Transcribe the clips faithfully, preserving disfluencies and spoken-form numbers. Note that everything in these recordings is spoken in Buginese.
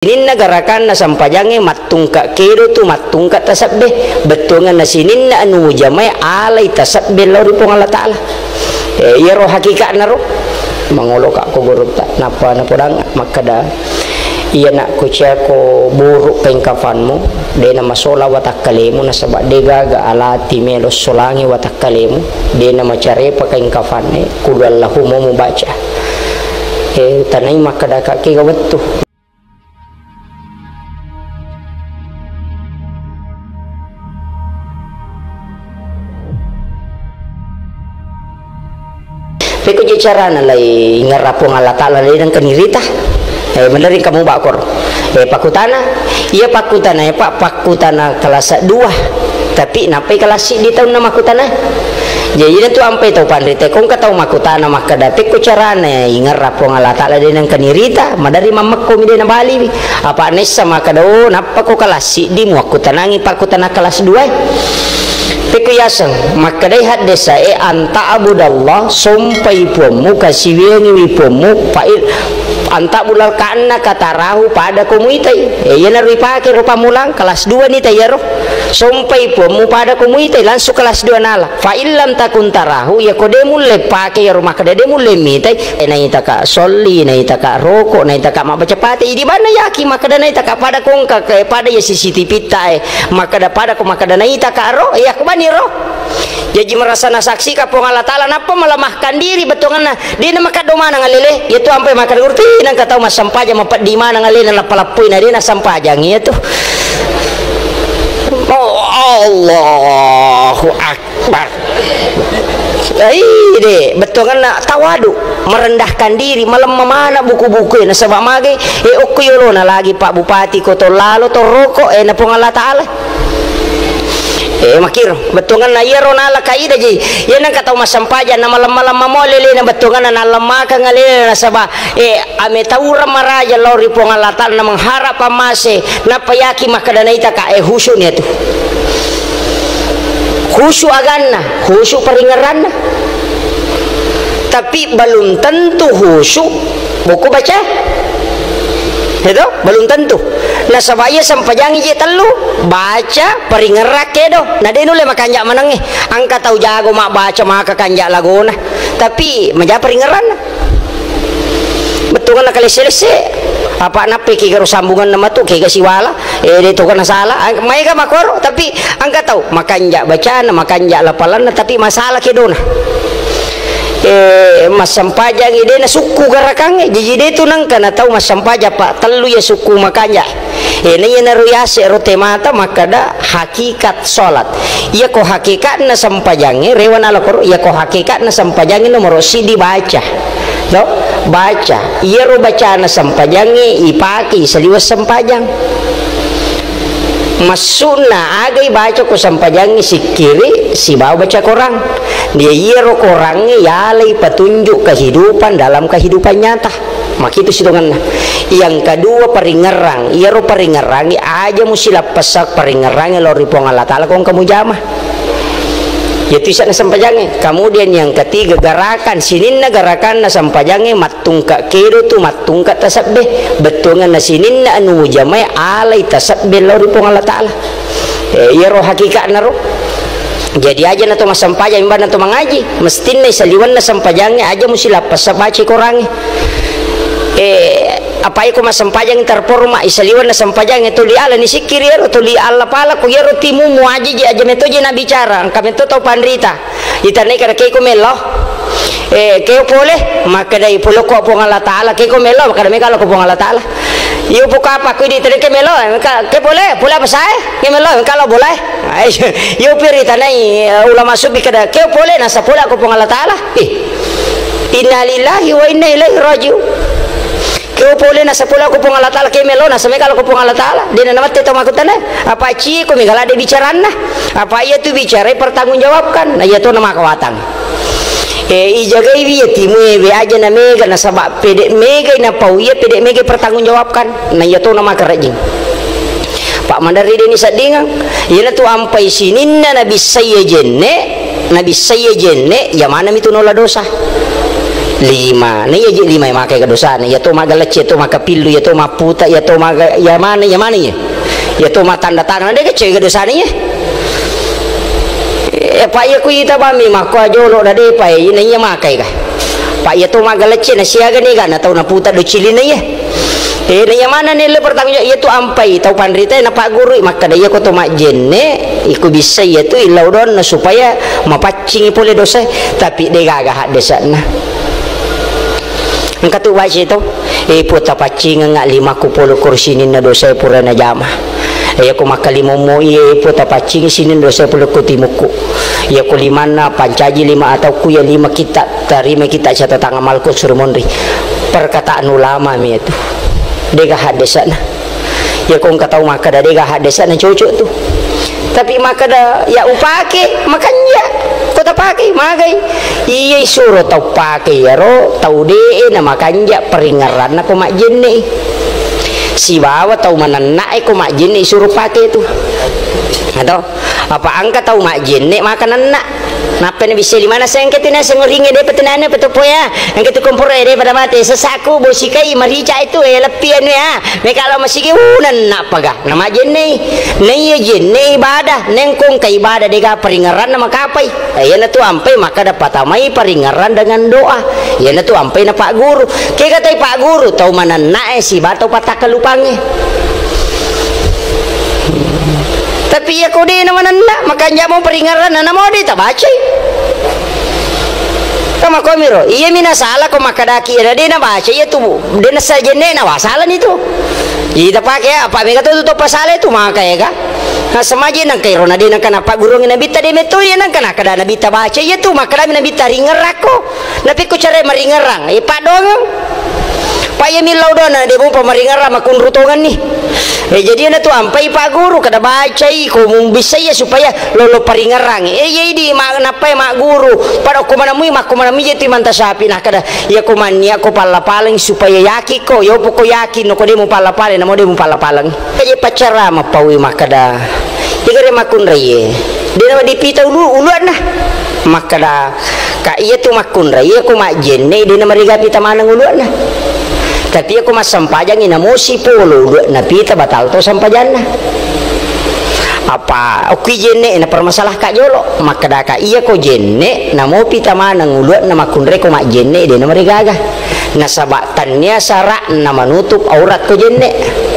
Sininna garakanna sempajangnge mattungka kedo tu, mattungka tasebbe. Bettuanganna sininna anu mujamae alai tasebbe lao ri Puang Allah Ta'ala. Eh, iyaro hakikatna ro. Mangoloka ko gurutta, nappa napodang makkeda, "Iya nak, ko ciako buruk kain kafanmu, de namasola watakkalemu, nasaba de gaga alati melo solangi watakkalemu, de namacarepa kain kafanne, kudu Allahumma mubaca." Eh, tanai makkeda ka kega wettu. Pekko je carana lai ngerra Puang Allah Ta'ala lai nengka nirita. Eh, meneri kamu bakor. Eh, pakutana. Iya pakutana, eh, Pak, pakutana kelas dua. Tapi nappai kelas siddi taunna makkutana. Jadi, iyana tu ampai tau panrita, ko engka tau makkutana makkeda, "Pekko carana ingerra Puang Allah Ta'ala de nengka nirita, madari mammekko mi de nabaliwi." Apa nessa makkeda, "Oh, nappa ko kelas siddi muakkutanangi pakkutana kelas dua e." Pekko yaseng, makkedai haddesa e, "Anta abudallah, sompai puammu, kasiwiangiwi puammu, fa'il, anta budal kanna katarahu pada ko muitai." Eh, iyana ro ipake ro pammulang, kelas dua ni taiyaro. Sompai puammu pada ko muitai, langsung kelas dua nala. Fa illam takun tarahu, iya ko de mulle pake iyaro makkeda de mulle mitai, eh, naitaka solli, naitaka roko, naitaka mabbaca pate, idi banna yaki makkeda naitaka pada kongka ke, pada iya C C T V ta e, makkeda pada ko makkeda naitaka ro, iya ko bani ro. Jaji merasa nasaksika Puang Allah Ta'ala, nappa melemahkan diri bettuanganna. De na makaddo maneng alele, iyatu ampai makkeda guru, "Ti, nengka tau massempajang mapeddi maneng alena lappa-lappoi na de na sempajang iyatu." Oh, Allahu Akbar. Ai, de, bettuanganna tawadu, merendahkan diri, malemma mana buku-buku e, nasaba mage, e, okko yolona lagi Pak Bupati ko to lalo to roko, e, na Puang Allah Ta'ala. Eh, makkiro, bettuanganna iyaro nala kaidah ji. Iya nengka tau massempajang na malemma-lemma mo lelena, bettuanganna nalemmakeng lelena nasaba, eh, ametaureng maraja lao ri Puang Allah Ta'ala na mengharap pammase, nappa yaki makkeda naitaka, eh, khusyuk ni atu. Khusyuk aganna, khusyuk paringerranna. Tapi belum tentu khusyuk buku baca. Itu belum tentu. Nasaba iya sempajangi je tellu, baca, paringerrang, kedo. Na de nulle makanja manengnge. Engka tau jago mabbaca maka kanja lagona. Tapi maja paringerranna. Bettuanganna kalesse-lesse. Apa nappai kega ro sambunganna matu, kega siwala. Eh, de to kana salah. Ang-, maega makkoro, tapi engka tau makanja bacana, makanja lapalanna, tapi masalah kedona. Eh, massempajangi de na sukku garakangnge. Jaji de tu nengka na tau massempajang, Pak, tellu iya sukku makanja. Eh, na iyanaro yase ro temata makkeda hakikat salat. Iya ko hakikatna sempajangnge, rewa nala koro, iya ko hakikatna sempajangnge nomoro siddi baca. To? Baca. Iyaro bacana sempajangnge ipake saliweng sempajang. Maksudna, aga ibaca ko sempajangnge, sikkiri sibawa baca Korang. Dia iyaro Korangnge yalai petunjuk kehidupan dalam kehidupan nyata. Makitu sitongenna. Yang kedua, paringerrang. Iyaro paringerrangnge aja musilappessa paringerrangnge lao ri Puang Allah Ta'ala ko engka mujama. Yatu ise'na sempajangnge. Kemudian yang ketiga, gerakan. Sininna gerakanna sempajangnge mattungka kedo tu, mattungka tasebbe. Bettuanganna sininna anu mujamae alai tasebbe lao ri Puang Allah Ta'ala. Eh, iyaro hakikatna ro. Jadi aja na to massempajang, imba na to mangaji, mestinna saliwenna sempajangnge aja musilappessa baca Korangnge. Eh, apa iko massempajang terporma, isaliwenna sempajangnge tuli ala ni sikkiri ero, tuli alla pala ko iyaro timumu aja je, aja meto je nabicara, engka meto tau panrita. Itanai kada keko melo. Eh, keo pole, makkedai pole ko Puang Allah Ta'ala, keko melo, makkeda mega lo ko Puang Allah Ta'ala. Iyo pukapa ko di tadi ke melo, eh, ka-, ke pole, pole apa sae? Ke melo, engka lo bolai. Ai, iyo piri tanai, eh, ulama sufi kada, keo pole, nasa pole ko Puang Allah Ta'ala. Ih. Innalillahi wa inna ilaihi raji'un. Keo pole nasa pole ko Puang Allah Ta'ala, ke melo nasa mega lo ko Puang Allah Ta'ala. Dena namatte to makkutana, apa ci ko mega la de bicaranna? Apa iya tu bicara pertanggungjawabkan? Na iya to na makawatang. Eh, ijagaiwi iya timue we aja na mega nasaba pede mega na pau iya pede mega pertanggungjawabkan. Na iya to na makarajing. Pak Mandari deni saddingang, iyana tu ampai sininna nabissai jenne, nabissai jenne, ya mana mi tu nola dosa. Lima. Na iya ji lima makai ka dosana. Iya to maggalecce, iya to makkapillu, iya to mapputa, iya to maga-, iya mana, iya mana iya. Iya to mattanda tangan, de' ga cewek ga dosana iya. Eh, pa iya ku ita bammi makko ajolo na de' pa, eh, na iya makai ka. Pa iya to maggalecce na siaga ni ga na tau naputa do cilinna iya. Eh, na iya mana ni le pertanggung jawab, iya tu ampai tau panrita na paggurui makkada iya ko to majjenne, iko bisa iya tu illau donna supaya mapaccingi pole dosa, tapi de' gaga haddesanna. Engka tu baca itu, eh, puta paccingengnga limaku polo koro sininna dosa pura najama. Iya ko makkalimommo iya, eh, puta paccingi sininna dosa pura ko timukku. Iya ko limanna pancaji lima atau ku iya lima kita Tarima kita catatang amalku suru monri. Perkataan ulama mi itu. De' ga haddesana. Iya ko engka tau makkada de' ga haddesana cocok tu. Tapi makkada ya upake, makanja. Ko tapake, magai. Iya isuro tau pake iyaro, tau de' e na makanja peringeranna ko majjenne. Sibawa tau manenna e ko majjenne isuro pake tu. Atau apa engka tau majjenne maka nenna. Nappa nabissai limanna, "Sengke tu naseng oringnge, de'pa tu nanu petoppo ya. Engke tu komporo e, de'pa namate. Sesakku, bosikai, marica itu, eh, leppi anu ya. Meka lao masigi, uh, nenna paga." Namajennei. Naiya jenne ibadah, nengkong ka ibadah de' ga paringeranna makapai. Eh, iyana tu ampai makkada patamai paringerang dengan doa. Iyana tu ampai na pagguru. Kega tai pagguru, tau manenna e siba tau patakkalupangnge. Tapi iya ko de' na manenna, makanja mo peringeranna, namo de' tabacai. Kamakomiro, iya mi nasala ko makkadaki iya de' nabaca iya tu, de' nassa jenne na wasalani tu. Jadi tapake apa mega tu, tu toppa sala tu maka ega. Nah, semaji nangka iro na de' nangka napaggurungi nabitta de' metto iya nangka nakkada nabitta baca iya tu, makkadami nabitta ringerakko. Napikku cara maringerang, eh, paddongeng. Pa iya millau dona, de' mupa maringerang, makunru tongenni. Eh, jadi iyana tu ampai pagguru, kada bacai, ko mumbissa iya supaya lolo paringerang. Eh, iya idi ma-, nappai magguru. Pada ko manamui, makko manamui je tu imanta sapi, nah, kada, iya ko mannia ko palla-paleng supaya yakin ko, yopo ko yakin, no ko de' mupalla-paleng, namo de' mupalla-paleng. Jadi paccara mappaui makkada, Igare makkunraie, de' nawedding pita ulu-, uluanna. Makkada, ka iya tu makkunrai, iya ko majjenne, de' namariga pita maneng uluanna. Tapi iya ko massempajangngi, namo sipolo uluanna pita, batal to sempajanna. Apa, okkui jenne, na permasalahka jolo. Makkada ka iya ko jenne, namo pita maneng uluanna makkunrai ko majjenne, de' namarigaga. Nasaba' tannia sara'na manutup aurat ko jenne'.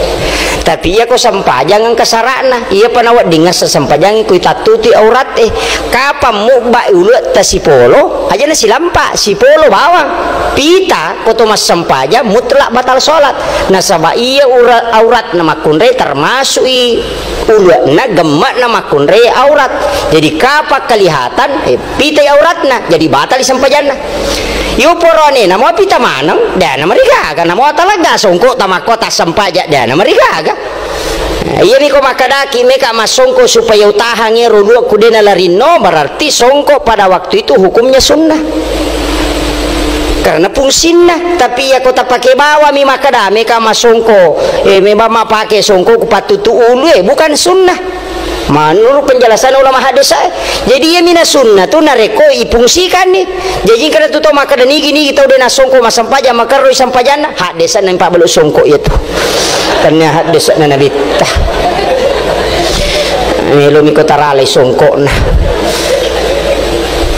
Tapi iya ko sempajang engka sara'na, iyapa nawedding ngassa sempajangnge ko itattutui aurat e. Kapang mubba uluetta sipolo, aja' na silampa, sipolo bawang. Pita ko to massempajang mutlak batal sholat. Nasaba' iya ura-, auratna makkunrai termasuk i ulue'na, gemme'na makkunrai aurat. Jadi kapang kelihatan, eh, pitai auratna, jadi batali sempajanna. Yo porone, namo pita maneng, de' namarigaga, namo talegga songko' tamakko tassempaja, de' namarigaga. Nah, iyami ko makkadaki meka massongko' supaya utahangngi ro uluekku de' nalarinno, berarti songko' pada waktu itu hukumnya sunnah. Karena fungsinna, tapi iya ko tapake bawami makkada meka massongko', eh, memang mapake songko' ku pattutu ulu, eh, bukan sunnah. Menurut penjelasan ulama hadis, eh. Jadi iya mina sunnah tu narekko ifungsikanni. Jaji kada tu tau makkada nigi-nigi tau de' nassongko' massempajang, makerroi sempajanna, haddesanna ipabalu songko' iya tu. Tannia haddesanna nabitta. Melomi ko taralai songko'na.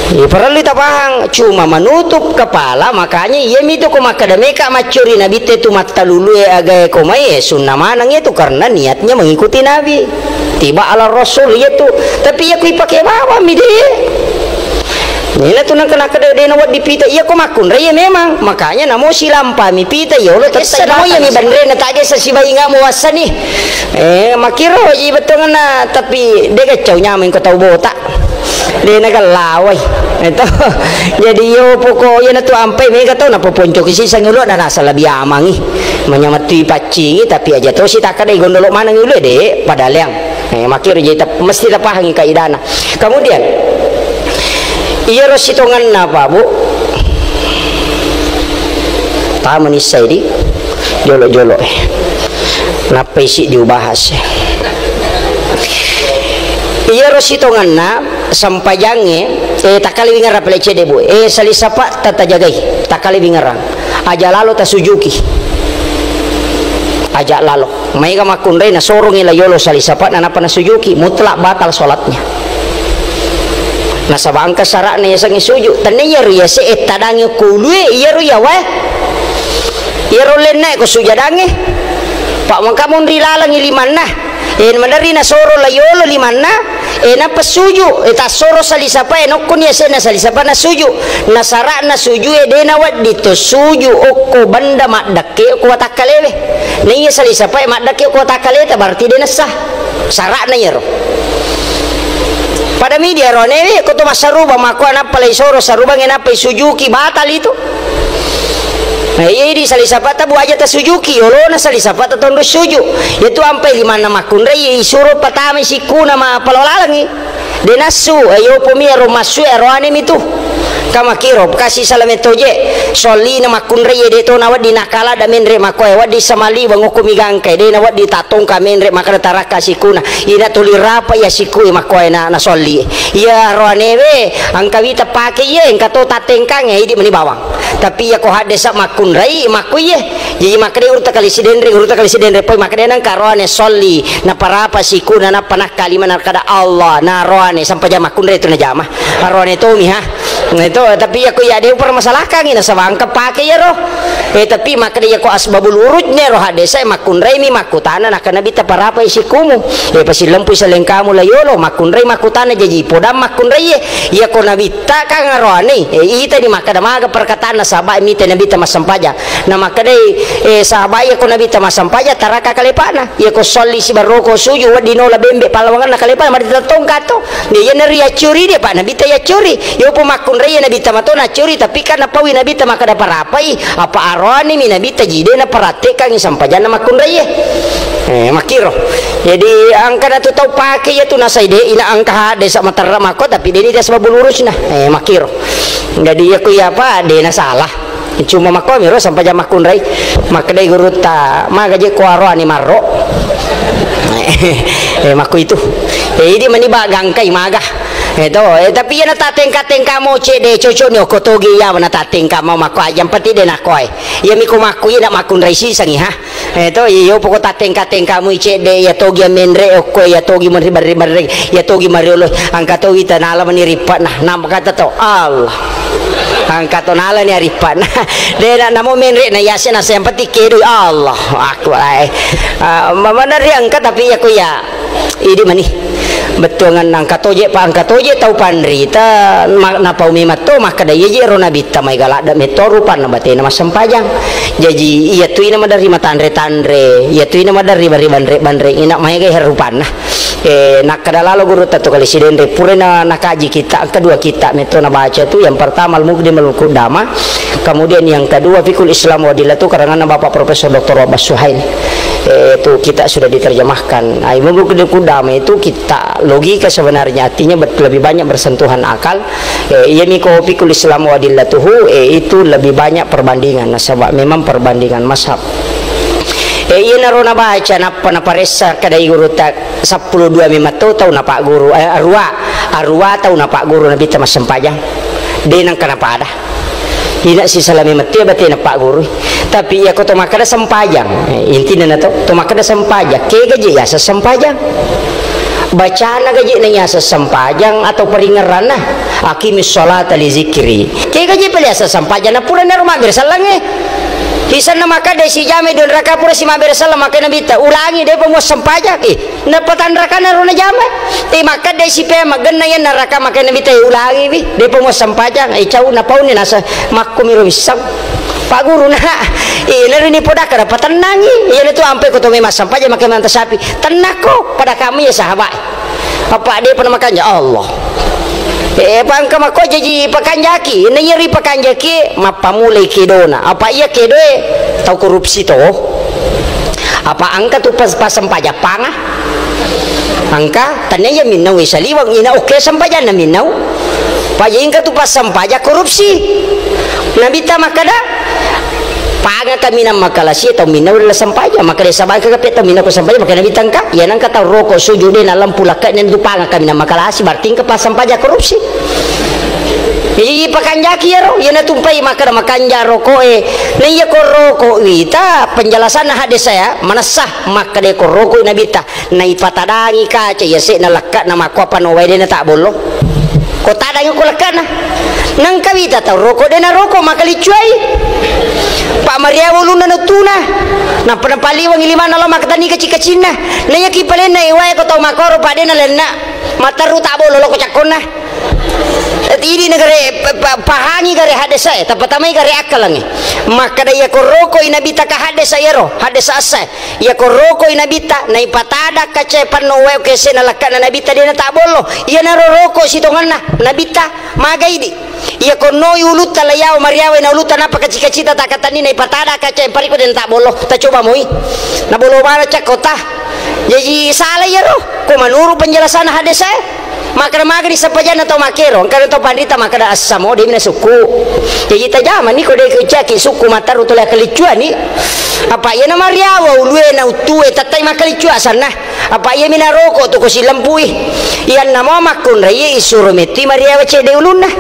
Iya, parellu tapahang, cuma menutup kepala, makanya iyami tu ko makkada meka maccuri nabitte tu mattalulue agae ko mai, eh, sunnah maneng iya tu karena niatnya mengikuti Nabi. Tiba ala Rasul iya tu. Tapi iya ku ipake bawami de'. Nina tu nangka nakkada de' nawedding pita, iya ko makkunrai iya memang. Makanya namo silampami pita, iya Allah tetta namo iyami banrena, tak gessa sibainga muassani. Eh, makkiro ji bettuanna, tapi de' gaccau nyameng ko tau botak. De' nagellawai. Eto. Jadi yo poko iyana tu ampai mega tau napoponcoki siseng ulue'na, nasa lebbi amangngi. Manyameng tu ipaccingi, tapi aja' to sitakkadai gondolo' maneng ulue'e de', padaleang. Eh, makkiro jadi tap-, mesti tapahangi kaidana. Kemudian, iyaro sitongenna, Pak, Bu, tama nissai di jolo-jolo, eh. Nappai siddi ubahas, eh. Iyaro sitongenna sempajangnge, Eh, takkale wingerang pale cedde, Bu. Eh, salisapa tatajagai, takkale wingerang. Aja lalo tasujuki. Aja lalo. Maega makkunrai nasorongi la yolo salisapa nanappa nasujuki, mutlak batal sholatnya. Nasaba engka syaratna yasengnge suju. Tennia iyaro yase e tadangi ko ulue, iyaro yawae. Iyaro lenna ko sujadangnge. Pak mengka monri lalengi limanna. Eh, maderri nasoro la yolo limanna, eh, nappa suju, eh, tassoro salisapa, eh, nokkoni yasenna salisapa nasuju. Nasara'na suju, eh, de nawedding to suju okko benda maddekke okko watakkalewe. Naiya salisapa, eh, maddekke okko watakkaleta, berarti de nessa. Sara'na iyaro. Pada midi aroanewe, ko to massaruba, makko nappa lai soro sarubang, eh, nappa isujuki, batal itu. Nah, iya idi salisapata bu aja tasujuki, yolona salisapata tonro suju. Yatu ampai limanna makkunrai, isuro patamai sikkuna ma palo lalengi. De nassu, eh, yopomi aro massu, eh, aroane mi tu. Kamakiro, kasi salame toje, sollina makkunrai, eh, de to nawaddi nakala da menre makkoe, waddi samali bangokko mi gangkai, de nawaddi tatongka menre makada tarakka sikkuna. Ina tuli rapa iya sikku, eh, makkoe na, na solli. Iya aroanewe, engka wita pake iya, engka to tattengkang, eh, idi meni bawang. Tapi iya ko haddesa makkunrai, makku iye. Jadi makkeda urutta kali sidenre, urutta kali sidenre, poi makkeda nang karoane solli, naparapa sikuna, nappa nakkalima, nakkada Allah, naroane sampajang makkunrai tu najama. Aroane tomi ha. Nah, itu, tapi iya ko iya de permasalahangi, nasaba engka pake iya ro. Eh, tapi makkeda iya ko asbabul wurudnya ro haddesa, eh, makkunrai mi makkutana, nakkeda Nabitta parapai sikumu. Eh, pasilempui salengkamu la yolo, makkunrai makkutana jaji podang makkunrai, eh. Iya ko Nabitta kan aroane, eh, itani makkeda maga perkataanna sahabat mita Nabitta massempajang. Na makkedai, eh, sahabat, iya ko Nabitta massempajang, taraka kalepana. Iya ko solli sibaroko suju, wedding nola bembe pallawanganna kalepana, mari tattongka to. Iya, iya nari yaccuri dia, Pak, Nabitta yaccuri. Yopo makkunrai Nabitta mato naccuri, tapi kan napaui Nabitta makkeda parapai, apa aroani mi Nabitta jide na parattekangi sampajanna makkunrai. Eh, makkiro. Jadi, angka na tu tau pake iya tu nasai de, ina angka hade sa materra makko, tapi de ni dia sebab lurusna. Eh, makkiro. Jadi, iya ko iya, Pak, de na salah. Cuma makko miro sampajang makkunrai. Makkedai gurutta, "Maga je ko aroani marro?" Eh, makku itu. Eh, idi mani ba gangkai maga. Eh, to, eh, tapi iya na tatengka-tengka mo cede cocok ni okko toge iya na tatengka mau makko ajang peti de nakoi. Iya miko makku iya na makkunrai sisangi ha. Eh, to, iyo poko tattengka-tengkamu i cedde, iya togi menre okko, iya togi menri barri-barri, iya togi mariolo, angka togi tanala mani rippana, nampa kata to, Allah. Angka to nala ni rippana. De na namo menre na yase na yang penting kedo, Allah. Aku ai. Ah, ma-, mana ri angka tapi iya ko iya. Idi mani. Bettuangan angka toje, pa angka toje tau panrita, ma-, napaumi matto, makkeda, "Iya je ro Nabitta maega ladde metto rupanna batena massempajang." Jaji, iya tu ina maderri matanre-tanre, iya tu ina maderri bari banre-banre, ina maega iya rupanna. Eh, nakkeda lalo gurutta tu kali sidenre, pura na-, nakaji kitta, kedua kitta metto nabaca tu, yang pertama Al-Muqdim Al-Qudama, kemudian yang kedua Fiqhul Islam wa Adillatuh, karanganna Bapak Profesor Doktor Wahbah Suhail. Eh, itu kitta sudah diterjemahkan. Nah, Imam Ibnu Qudamah itu kitta logika sebenarnya, artinya ber-, lebih banyak bersentuhan akal. Eh, iya miko Fiqhul Islam wa Adillatuhu, eh, itu lebih banyak perbandingan. Nasaba memang perbandingan mazhab. Eh, iya naro nabaca, nappa naparessa kedai guru tak sepuluh dua memang tau, tau napak guru, eh, arua, arua tau napak guru Nabitta massempajang. De nangka napada. Ina sisalami metto batena paggurui. Tapi iya ko to makkeda sempajang, eh, intina na to, to makkeda sempajang, kega je yaseng sempajang? Bacana gaje na yaseng sempajang atau peringeranna? Aqimis sholata li zikri. Kega je pale yaseng sempajang? Na pura naro mabbere sellangnge. Isanna makkeda sijame dua raka pura si mabbere sellang, makkeda Nabitta, ulangi, depa mua sempajang. Eh, Napatanrakana ro najama. Eh, makkedai sipea maggenna iya naraka, makkeda Nabitta, "Eh, ulangiwi, depa mua sempajang." Eh, cau napauni nasa makkumiro wisseng. Pak Guru, nah, eh, nari ni podakka, patennangi. Iya natu ampe ko to memang sempajang, makkeda manta sapi. Tennakko, pada kami ya sahabat. Apa depa namakanja Allah. Eh, apa engka makko jaji pakanjaki? Na iya ripakanjaki, mappamulai kedona. Apa iya kedoe? Tau korupsi to. Apa engka tu pas-, pasempajang panga? Engka, tania iya minnau saliweng, ina oke sempajanna minnau. Paja engka tu pasempajang korupsi. Nabitta makkeda, panga kaminang makalasi tau minnau ri sempajang, makkeda sabangka kape tau minnau ko sempajang, makkeda Nabitta engka, iya nangka tau roko sujud de na lempu lakka'na tu panga kaminang makalasi, berarti engka pasempajang korupsi. Jadi pakanjaki iyaro, iyana tumpai makkeda makanja roko'e. Na iya ko roko wita, penjelasanna hadis saya, manessa makkeda ko roko Nabitta, naipatadangi kaca iya se'na lekka'na makko apa no wae dena tak bollo. Ko tadangi ko lekka'na. Nangka wita tau roko dena roko makaliccuai. Pak Mariawa ulunna nutuna. Nampa napaliwangi limanna lo makatani kaci-kacinna. Na iya ki palenna iwae ko tau makoro padena lenna. Materru tak bollo lo ko cakkonna. Idi negare pa-, pa-, pahangi gare haddesa e, tapatamai gare akkalangnge. Makkeda iya ko rokoi Nabitta ka haddesa iyaro, haddesa assa. Iya ko rokoi Nabitta, naipatada kacae panno wae kesena lakkana Nabitta dena tak bollo. Iyanaro roko sitonganna Nabitta maga idi. Iya ko noi ulutta layawa mariawa na ulutta napa kaci-kacita takatanni naipatada kacae pariko dena tak bollo. Ta coba moi. Na bolo bala cakkota. Jaji sala iyaro. Ko manuru penjelasanna haddesa e. Makkeda magani sempajanna tau makkero, engkana tau panrita makkeda assamo, de'mi nasukku. Jaji tajamani ko de' kecaki sukku matteru tole akkaliccuani. Apa iyana mariawa ulue na uttue tettai makkaliccu asanna. Apa iyami naroko tu ko silempui. Iyanna mo makkunrai isuro mettui mariawa cedde ulunna.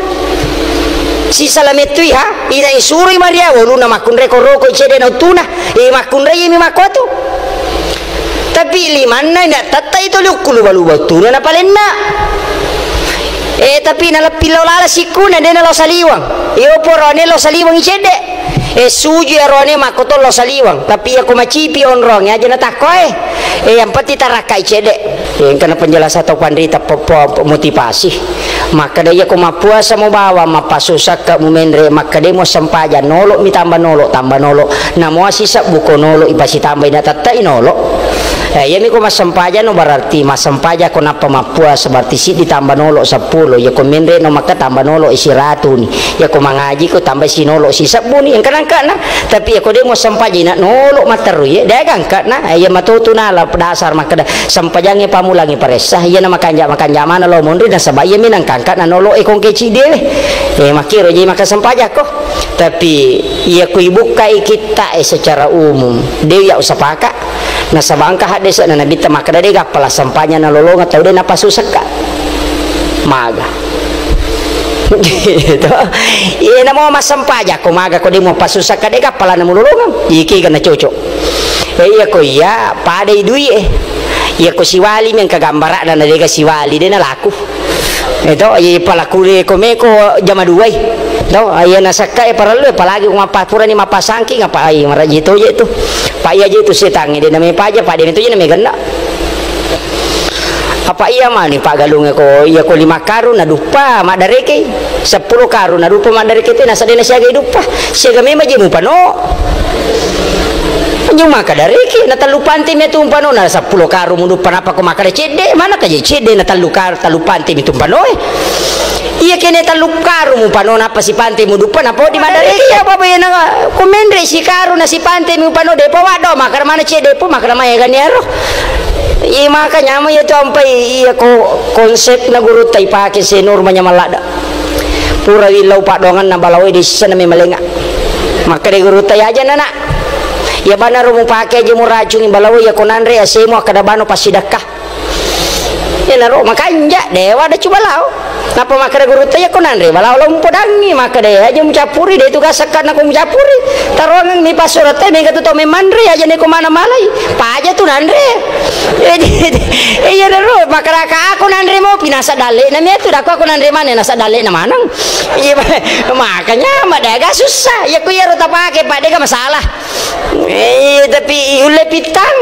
Sisala mettui ha, ina isuroi mariawa ulunna makkunrai ko roko cedde na uttuna. E makkunrai iyami makkuatu. Tapi limanna inda tettai toli ukkuluba-luba uttuna napalenna. Eh, tapi naleppi lao lala sikkuna, dena lao saliwang. Iyo poroane lao saliwang i cedde. Eh, suju iyaro ane makkoto lao saliwang. Tapi iya ko macipi onrong aja natakkoe. Eh, yang penting tarakkai cedde. Eh, engkana penjelasan tau panrita po-, po-, motivasi. Makkeda iya ko mappuasa mo bawang, mappasusakka mumenre, makkeda mo sempajang, nolo mi tamba nolo, tamba nolo. Namoa sisebbu ko nolo ipasitambai na tettai nolo. Eh, iyami ko massempajang no berarti massempajang ko nappa mappuasa berarti siddi tamba nolo seppulo. Iya ko menre no makka tamba nolo isiratuni. Iya ko mangaji ko tambai sinolo sisebbuni. Engka nangkana. Tapi iya ko de' mo sempajang ina nolo matterru ye. De' gangkana. Eh, iya matotu nala dasar makkeda sempajangnge pamulangi paressa. Iyana makanja-makanja mana lo monri nasaba iyami nangkangka na nolo e kongke cidewe. Eh, makkiro je maka sempajang ko. Tapi iya ko ibukkai kitta e secara umum, de' ya usapaka. Nasaba engka haddesa na Nabitta makkeda de' gappala sempajang nalolongeng tau de' napasusakka. Maga. Gitu. Iya namo massempajang ko maga ko de' mo pasusakka de' gappala namulolongeng. Iki gana cocok. Eh, iya ko iya padai dui e. Iya ko siwali mi engka gambara'na na de' ga siwali de' nalaku. Eto, iya palaku de' ko meko jama duai. To, iya nasakka e parellu, apalagi ko mappa-, purani mappasangking, apa, ai, maraji toje tu. Pa iya je tu setangnge, de' name paja, pa de' name toje name genna. Apa iya mani paggalungnge ko, iya ko lima karung naduppa maddarekei, seppulo karung naduppa maddarekei te, nasa de' nasiaga iduppa. Siaga memang je mupano. Anjo maka dareke, na tellu pante mi tu umpano, na seppulo karung muduppa, nappa ko makkeda cedde, mana ka je cedde na tellu kar-, tellu pante mi tu umpano e. Iya kene tellu karung mupano, nappa sipante muduppa, nappa di madareke, apa bayana ko menre si karung na sipante mi upano, depa waddo, makkeda mana cedde pu, makkeda maya gani aro. Iya maka nyama iya tu ampai, iya ko konsep na guru tai pake senur manyamallada. Pura willau paddoanganna balaoe de' sisana memalenga. Makkeda gurutta, "Iya aja, Nana. Iya banaro mupake aja muracungi balaoe, iya ko nanre asemu akkeda bano passidakka." Iyanaro makanja, dewa ada cu balao. Nappa makkeda gurutta, "Iya ko nanre balao lao mupodangi." Makkeda, "Iya aja mucappuri, de' tu gasekka nako mucappuri. Taroangeng mi passurata, mega tu tau memanre, aja neko mana malai. Paja tu nanre." Iyanaro makkeda, "Ka ako nanre mopi, nasa dalle na miatu, dako ako nanre mane, nasa dalle na maneng." Iya, makanya, ma, de' gaga susah. Iya, ku iyaro tapake, Pak, de' gaga masalah. Eh, tapi ulle pittang.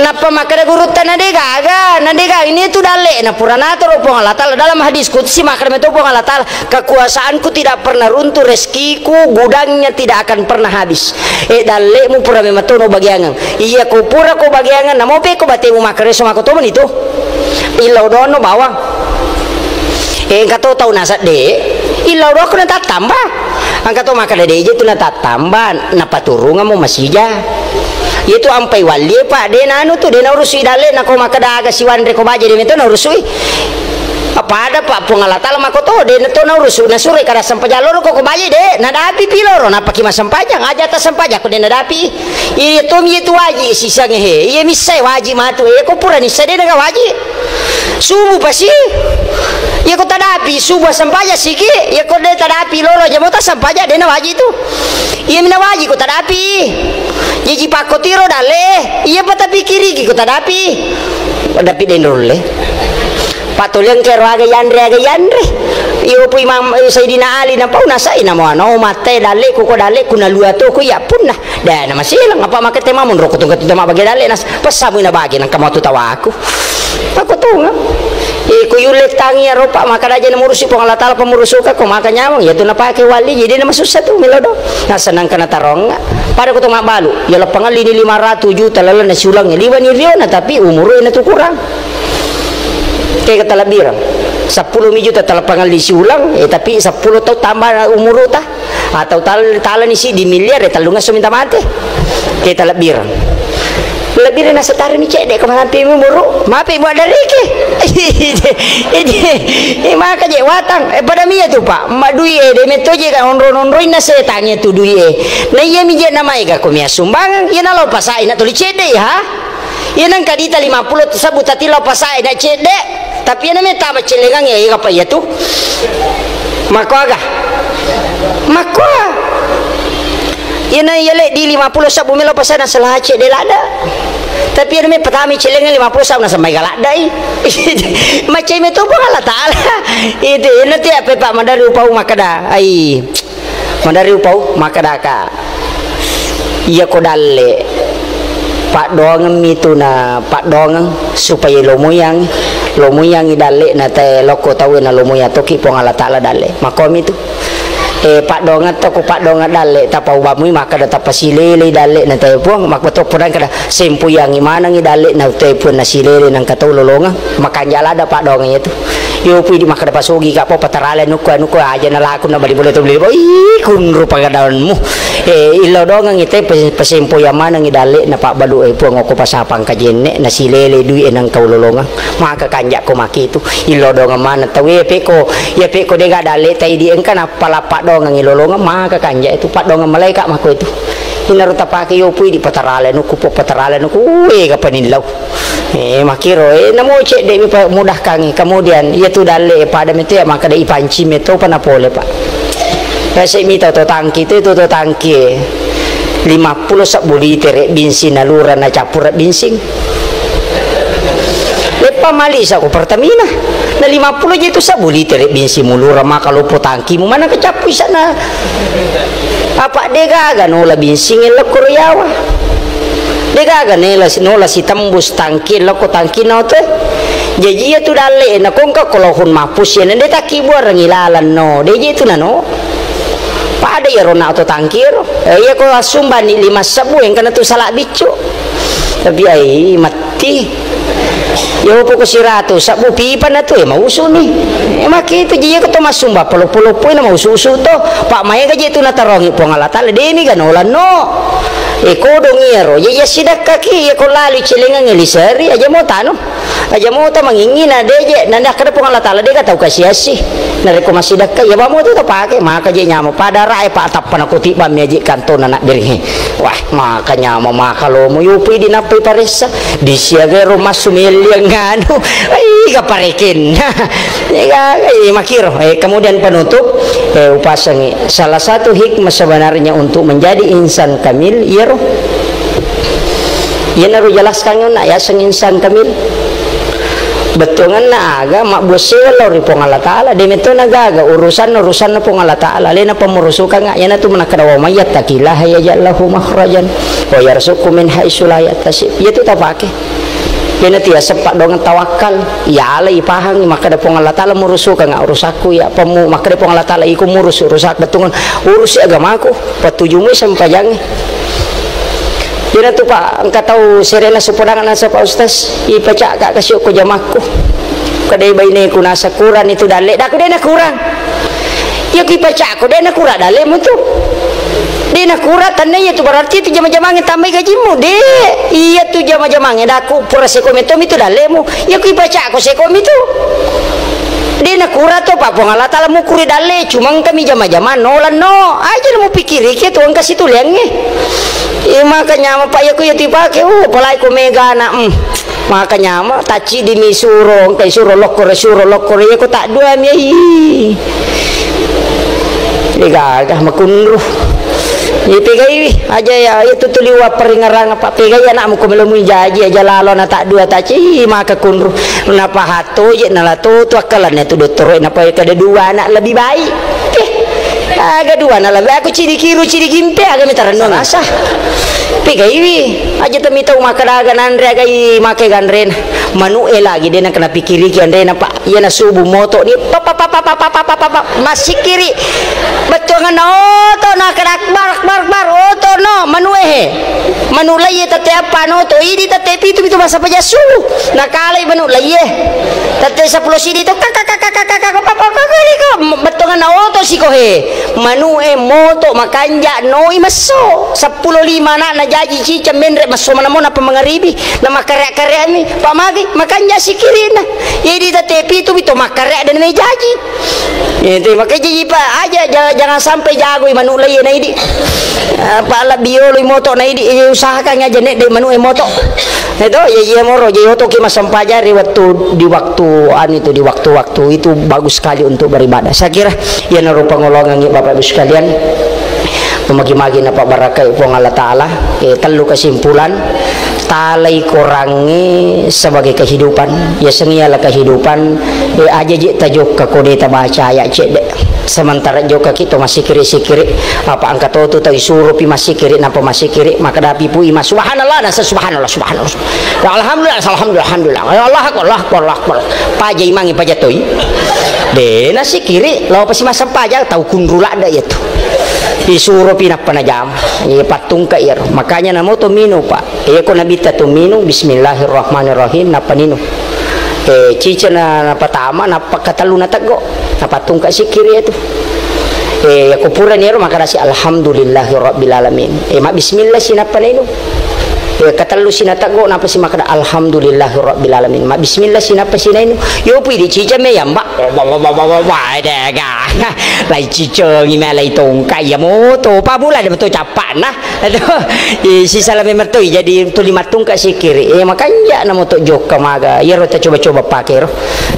Nappa makkeda gurutta, "Na de' gaga, na de' gaga. Ini tu dalle." Na pura natoro Puang Allah Taala dalam hadis qudsi, makkeda meto Puang Allah Taala, "Kekuasaanku tidak pernah runtuh, rezekiku gudangnya tidak akan pernah habis." Eh, dallemu pura mematono bagiangan. Iya, ko pura ko bagiangan, namo pe ko batemu makkareso mako tomani tu. Illau dono bawang. Eh, engka to tau nasadde, illau dono ko natattamba. Engka to makkeda de' je tu natattamba, napaturungamo masija. Iya tu ampai wallie, Pak, de' nanu tu, de' naurusui dalle, nako makkeda aga siwanre ko baje, de' meto naurusui. Pada, Pak, Puang Allah Taala mako to, de' to naurusu, nasuroi kada sempajang loro ko, ko baje, de' nadapi pi loro, napaki massempajang, aja ta sempajang ko de' nadapi. Iya tomi itu waji sisangnge he. Iya missai waji matu. Iya ko pura nissai de' naga waji. Subuh pasi. Iya ko tadapi subuh sempajang siki, iya ko de tadapi lolo jamo ta sempajang de nawaji tu. Iya mi nawaji ko tadapi. Jaji pakko tiro dalle, iya pa tapikiriki ko tadapi. Dapi de ndolle. Patoliang kero aga yanre, aga yanre. Iyo pu Imam, eh, Sayyidina Ali napau nasai namo ano matte dalle ku ko dalle ku nalua to ku iya punna. Deh, na masilang apa make tema monro ko tungka tu tema bage dalle nas. Pesamu ina bage nang kamu tu tawaku. Aku tunga. Eh, ku yulle tangi ya ropa maka daje na murusi Puang Allah Taala pemurusuka ko maka nyamang ya tu napake wali jadi na masussa tu milo do. Nah, senang kena taronga. Pada ko tu mabbalu, ya lepangalli ni lima ratus juta lalang na siulang ya liwa ni riona tapi umuru na tu kurang. Ke kata lebih sepuluh mi juta tala pangalli siulang, eh, tapi sepuluh tahun tambah umuru ta. Atau tal-, talani siddi miliar, ya, tellungesso minta mate. Ke talebbireng. Lebbireng nasetari mi cedde, ko malampe mi umuru. Mape buat darike. Ede, ede, eh, maka je watang. Eh, pada mia tu, Pak. Ma dui e, de metto je ka onro-onroinna setangnge tu dui e. Na iya mi je namaega ko mia sumbangan, iya nalo pasai na tuli cedde, ya. Iya nengka dita lima puluh sabbu tati lao pasae na cedde, tapi iya na metta macellengang iya, iya apa iya tu? Makko aga? Makko. Iya na iya le di lima puluh sabbu melo pasae na selaha cedde ladda. Tapi iya na me patami cellengang lima puluh sabbu na sampai galaddai. Macai meto Puang Allah Taala. Itu iya na tiap Pak madari upau makkeda. Ai. Maderri upau, makkedaka, iya ko dalle, paddoangeng mi tu na paddoangeng supaya lomoyang, lomoyangi dalle na tae lokko tau na lomoyang toki Puang Allah Taala dalle. Makkomi tu. Eh, paddoangeng to ko paddoangeng dalle, tapau bamui makkeda tapasilelei dalle na tae Puang, makko to podang kada sempoyangi manengi dalle na tae Puang na silele nangka tau lolongeng, makanja lada paddoangeng itu. Yo pui di makkeda pasogi ka po patarale anukku, anukku aja nalaku na bali bola tu beli. Ih, kunru pagadawanmu. Eh, illau doangang ite pe-, pesempoyang maneng i dalle na pabbalu e Puang okko pasapang kajenne na silele dui e nang kau lolongang. Maka kanja ko maki tu. Illau doangang maneng tau e peko, ya peko dega dalle tai di engka na pala paddoangang i lolongang maka kanja itu paddoangang malaika mako itu. Inaro tapake yo pui di patarale anukku po patarale anukku. Uwe ga panillau. Eh, makkiro, eh, namo cedde mi pa mudahkangi. Kemudian, iya tu dalle, eh, pada metu ya, maka dei panci meto pa napole, Pak. Ya, se mita to tangki, tu, tu, to tangki, eh, lima puluh sabbu liter, eh, bensin, nalura, na cappura bensin. Leppa mali sa ko Pertamina. Na lima puluh je tu sabbu liter, eh, bensin, mulura, maka lopo tangki, mu mana kecappu sana. Apa de gaga nola bensin, eh, lokko riawa. De gaga nela si-, nola sitembus tangki lokko tangki na oto e. Jaji iya tu dalle e, na kongka ko lohun mapus iya, na de takkibuarengi lalang no, de je tu nano. Pada iya rona oto tangki ro. Eh, iya ko assumbani lima sebbu engka na tu sala biccu. Tapi ai matti. Iya poko siratu sebbu pipa na tu, eh, mausu ni. Eh, maki tu ji iya ko to massumba polo-polo pui na mausu-usu to. Pak maega je tu natarongi Puang Allah Taala, de mi ga nola no. Eh, kodong iya ro, iya, iya sidakkaki, iya ko lalu celengang liseri, aja mo tanu. Aja mota mangingi na deje, na nakkeda Puang Allah Taala, dega tau kasi-asi. Narekko massidakka, iya bamo tu tapake, maka je nyamo. Pada rae pa tappa na kutibang mi aji kantona na beri. Wah, maka nyamo, maka lomo, yupi di nappai paressa. Disiagai ro massu melli anganu. Ai, ga parekenna. Iya, eh, makiro. Eh, kemudian penutup, eh, upasangi. Salah satu hikmah sebenarnya untuk menjadi insan kamil, iyaro Iyanaro jelaskan na yaseng insan kamil. Bettuanganna aga mabbuasseweng lao ri Puang Allah Taala, de metto na gaga urusanna, urusanna Puang Allah Taala, alena pammurusukangnga, iyanatu manakkeda, "Wa may yattaqillaha yaj'al lahu makhrajan wa yarzuqhu min haitsu la yahtasib." Iyatu tapake. Iyanatu yaseng paddoangeng tawakkal, iyalai ipahangi makkeda Puang Allah Taala murusukangnga urusakku, iya pammu-, makkeda Puang Allah Taala iko murus urusak bettuangan, urusi agamaku, patujumui sempajangnge. Iyanatu, Pak, engka tau serena supodang nasa, Pak Ustaz, ipacakka kasi okko jamakku. Kedai baineku nasa kurang itu dalle, daku de nakurang. Iya ku ipacakko de nakurang dallemu tu. De nakurang, tanna iya tu berarti itu jama-jamangnge tambai gajimu. De, iya tu jama-jamangnge daku pura seko metto mi tu dallemu. Iya ku ipacakko seko mi tu. De nakurang to, Pak, Puang Allah Taala mukuri dalle, cuma engka mi jama-jamang nola no. Aja na mupikiriki tu engka situliangnge. Iya maka nyama, Pak, iya ku iya tu ipake, uh, apalagi ko mega anak, mm. Maka nyama, taccidimi suro, engka suro lokkoro, suro lokkoro, iya ko taddua mi, ih. Degaga makunru. Iya pegaiwi, aja iya, iya tu tuli wapparingerang apa pegai anakmu ko melomu jaji aja lalo na taddua tacci, ih, maka kunru. Napahatto je nala to tu akkalanna tu dottoro, napa kada dua anak lebih baik. Eh, aga dua na lebih, aku cidi kiru, cidi gimpe, aga mi tarenno rasa. Pegaiwi, aja temi tau makkeda aga nanre, agai make ganrena. Manu e lagi de na kena pikiriki anrena, Pak. Iya na subuh moto ni, pa, pa, pa, massikkiri. Bettuanganna oto na kena akbar, akbar, akbar, oto no, manu e he. Manu lai e tette appa no to, idi tette pitu, pitu masa paja subuh. Nakalai manu lai e. Tette seppulo sidi to, kak, kak, kak, kak, kak, kak, kak, kak, kak, kak, kak, kak, bettuanganna oto siko he. Manu e moto makanja noi messo. Seppulo lima anakna jaji ciceng menre messo manamo napa mangaribi. Na makkarek-karek mi. Pak magi makanja sikirina. Idi tette pitu mi to makkarek dan me jaji. Itu makanya jaji, Pak, aja, ja-, jangan sampai jagoi manu lai e na idi. Apa la biolo moto na idi, eh, usahakan aja nek de manu e moto. Itu, ya, iya moro, jadi oto ki massempajang ri waktu, di waktu, anu itu, di waktu-waktu itu bagus sekali untuk beribadah. Saya kira, iya narupa ngolongangi Bapak Ibu sekalian, memagi-magi napa barakai Puang Allah Ta'ala, eh, tellu kesimpulan, talai korangi sebagai kehidupan, ya sengialah kehidupan, eh, aja je tajokka kode tabaca ayat cedde. Sementara jokka ki to massikiri-sikiri, apa engka to tu tau isuro pi massikiri, napa massikiri, maka dapi pu ima, "Subhanallah," nasa, "Subhanallah, subhanallah, subhanallah. Ya, alhamdulillah, alhamdulillah, alhamdulillah. Ya, Allahu Akbar, Allahu Akbar, Allahu Akbar." Paja imangi paja toi. De, nasikiri, lao pasi massempajang, tau kunru ladda iya tu. Isuro pi nappa najama. Iya pattungka iyaro. Makanya namo to minung, Pak. Iya ko nabitta tu minung, "Bismillahirrahmanirrahim," nappa ninung. Eh, cica na, napatama, nappa katellu nateggo, napatungka sikkiri itu. Eh, yako purani ero makkadasi, "Alhamdulillahirabbil alamin." Eh, mabbismillah si nappa nainu. Eh, katellu si nateggo, nappa si makkada, "Alhamdulillahirabbil alamin." Mabbismillah si nappa si nainu. Yo pui di cica me yamba. Wah, dega. Lai cicengi me lai tongka, iya moto. Pabula de betul capakna. Aduh, i, sisala memang toi, jadi tuli mattungka sikkiri. Eh, makanja namo to jokka maga. Iyaro ta coba-coba pake ro.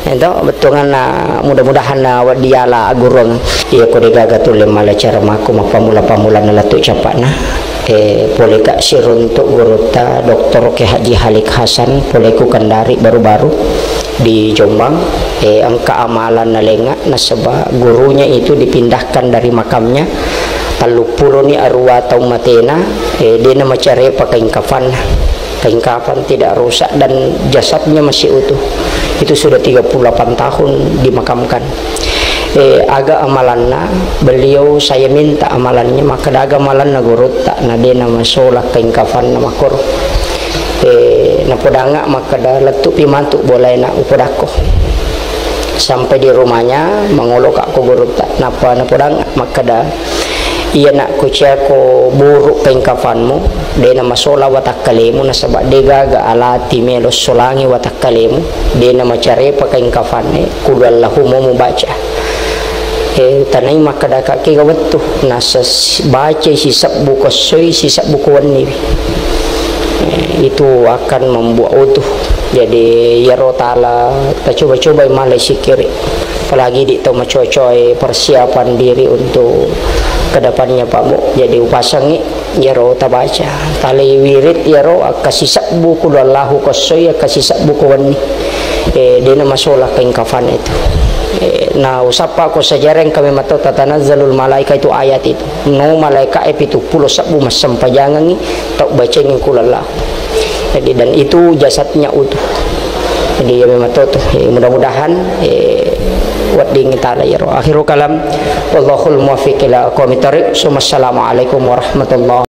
Ento, bettuanganna mudah-mudahan na wedding ala agurung. Iya, ko degaga tulle mala cara mako mappamula-pamula na lettu capakna. Eh, pole ka siruntuk gurutta, Doktor Kiai Haji Halik Hasan, pole ku Kendari baru-baru di Jombang. Eh, engka amalan nalenga, nasaba gurunya itu dipindahkan dari makamnya. Telluppuloni arua taung matena, eh, dena macarepa kain kafanna. Kain kafan tidak rusak dan jasadnya masih utuh. Itu sudah tiga puluh delapan tahun dimakamkan. Eh, aga amalanna, beliau saya minta amalannya, makkada aga amalanna gurutta, na dena masola kain kafanna makkoro. Eh, napodanga makkada, "Lettupi matu bolaena upodakko." Sampai di rumahnya, mangoloka ko gurutta. Nappa napodanga makkada, "Iya nak, kuciako buruk kain kafanmu, dena masola watakkalemu, nasaba degaga alati melo solangi watakkalemu, dena macarepa kain kafanne, kudu Allahu mo mubaca." Eh, tanai makkada ka kega wettu, nasa bacai sisebbu ko essoi, sisebbu ko wenniwi. Eh, itu akan membuat utuh. Jadi, iyaro tala tacoba-cobai malai sikkiri. Apalagi di tau macocoe persiapan diri untuk kedepannya, Pak Bu. Jadi, upasangi iyaro tabaca. Tali wirid iyaro akka sisebbu kudu Allahu ko essoi, akka sisebbu ko wenni. Eh, dena masola kain kafan itu. Eh, na usappa ko sejarah yang kami matau tatanazzalul malaika itu ayat itu. No malaika e pitu pulo sebbu massempajangangi tau bacengi kulallah. Jadi, dan itu jasadnya utuh. Jadi, ya memang to, to. Eh, mudah-mudahan, eh, wedding tala iyaro. Akhirul kalam. Wallahul muwaffiq ila aqwamit thariq. Summa assalamualaikum warahmatullahi